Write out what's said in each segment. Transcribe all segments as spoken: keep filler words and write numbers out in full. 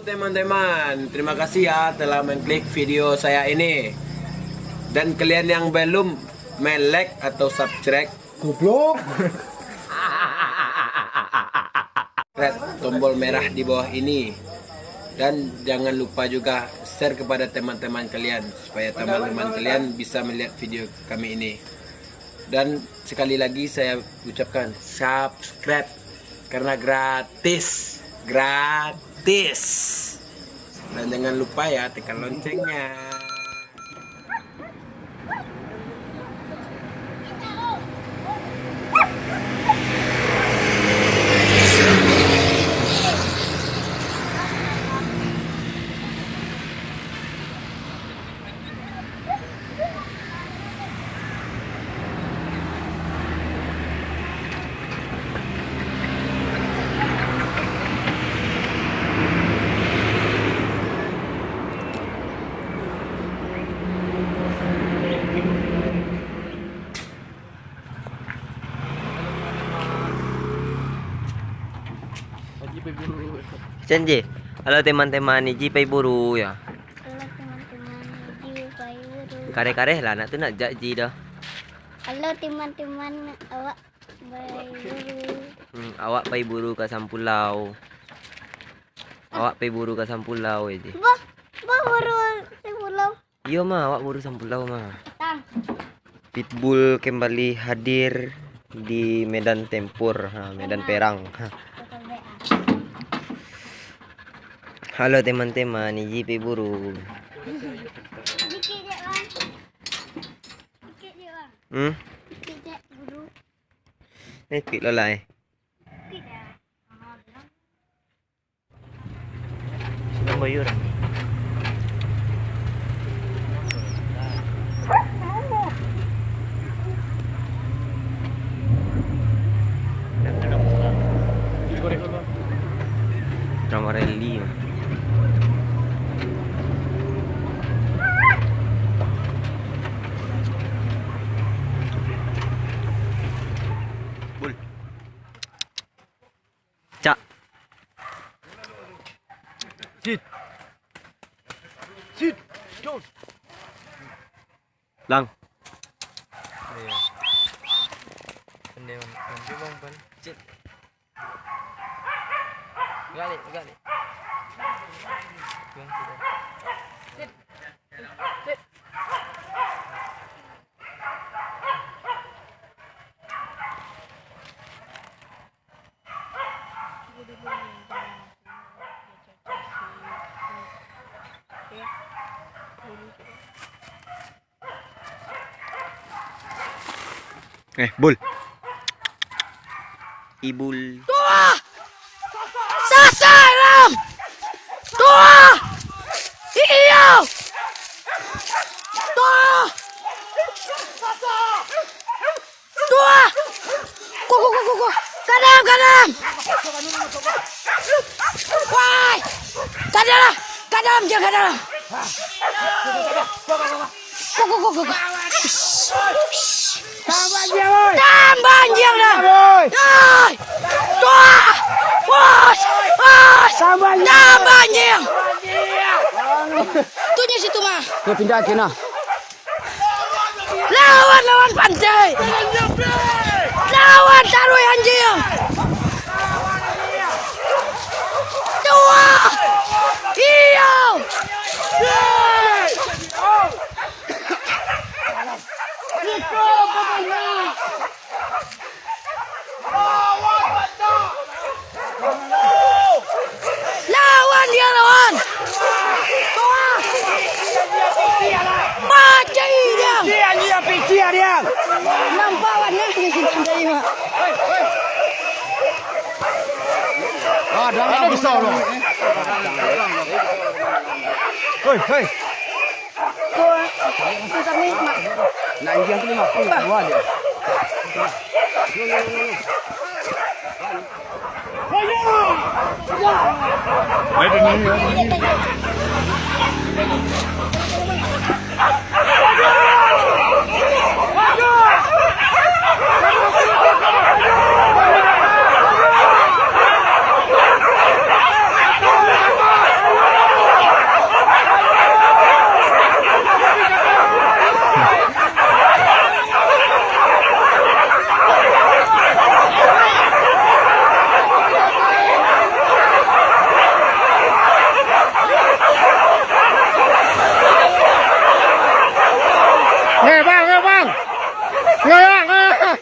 Teman-teman, terima kasih ya telah mengklik video saya ini. Dan kalian yang belum me-like atau subscribe, goblok, klik tombol merah di bawah ini. Dan jangan lupa juga share kepada teman-teman kalian, supaya teman-teman kalian bisa melihat video kami ini. Dan sekali lagi saya ucapkan subscribe karena gratis, gratis. Dan jangan lupa ya tekan loncengnya. Janji. Halo teman-teman, Iji pai buru ya. Halo teman-teman, Iji pai buru. Kareh-kareh lah, nak tu nak jak Ji dah. Halo teman-teman, awak pai buru. Hmm, awak pai buru ka Sampulau. Awak pai buru ka Sampulau, Iji. Bah, bah buru Sampulau. Iyo mah, awak buru Sampulau mah. Tang. Pitbull kembali hadir di medan tempur, ha, medan perang. Ha. Halo teman-teman, Iji pai buru. Dikit je, Bang. Dikit je, Bang. Hmm? Dikit je, buru. Eh, dikit lah lah, eh. Dikit je. Sedang bayar. Drama rally. Bul. Cak. Sit. Sit. Jos. Lang. Iya. Pandai, pandai, Bang, pan. Sit. Balik, balik. Bang, sudah. Sit. Sit. Eh, Bul. Ibul. Tuah! Sasai, Ram! Tuah! Iyo! Tuah! Tuah! Ko, ko, ko, ko, ko. Gadang, gadang! Wai! Gadang lah! Gadang, jangan gadang! Ko, ko, ko, ko, ko. Tambah anjiang, oi! Tambah anjiang dah! Oi! Tuah! Wos! Wos! Tambah anjiang! Tambah anjiang! Tu nyo situ mah. Yo, pindah ke nah. Lawan, lawan pantai. Lawan taruih anjiang. Dua. Iyo. Lawan dia, lawan! Mati dia! Dia, dia, dia, dia! Nampak warna dia sudah tadi, Mak. Ah, dah lah, besar lah. Hei, hei. Nak anjiang tu lima puluh, dua dia. Ngayah, bang, ngayah, bang. Ngayah, ngayah.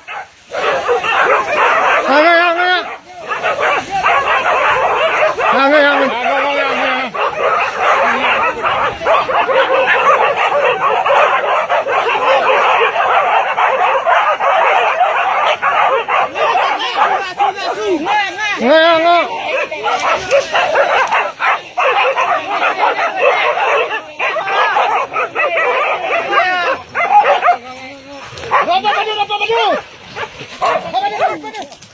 Ngayah, ngayah, ngayah. Ngayah, ngayah, ngayah. Ngayah, ngayah. Rapat maju, rapat maju. Rapat maju, rapat maju.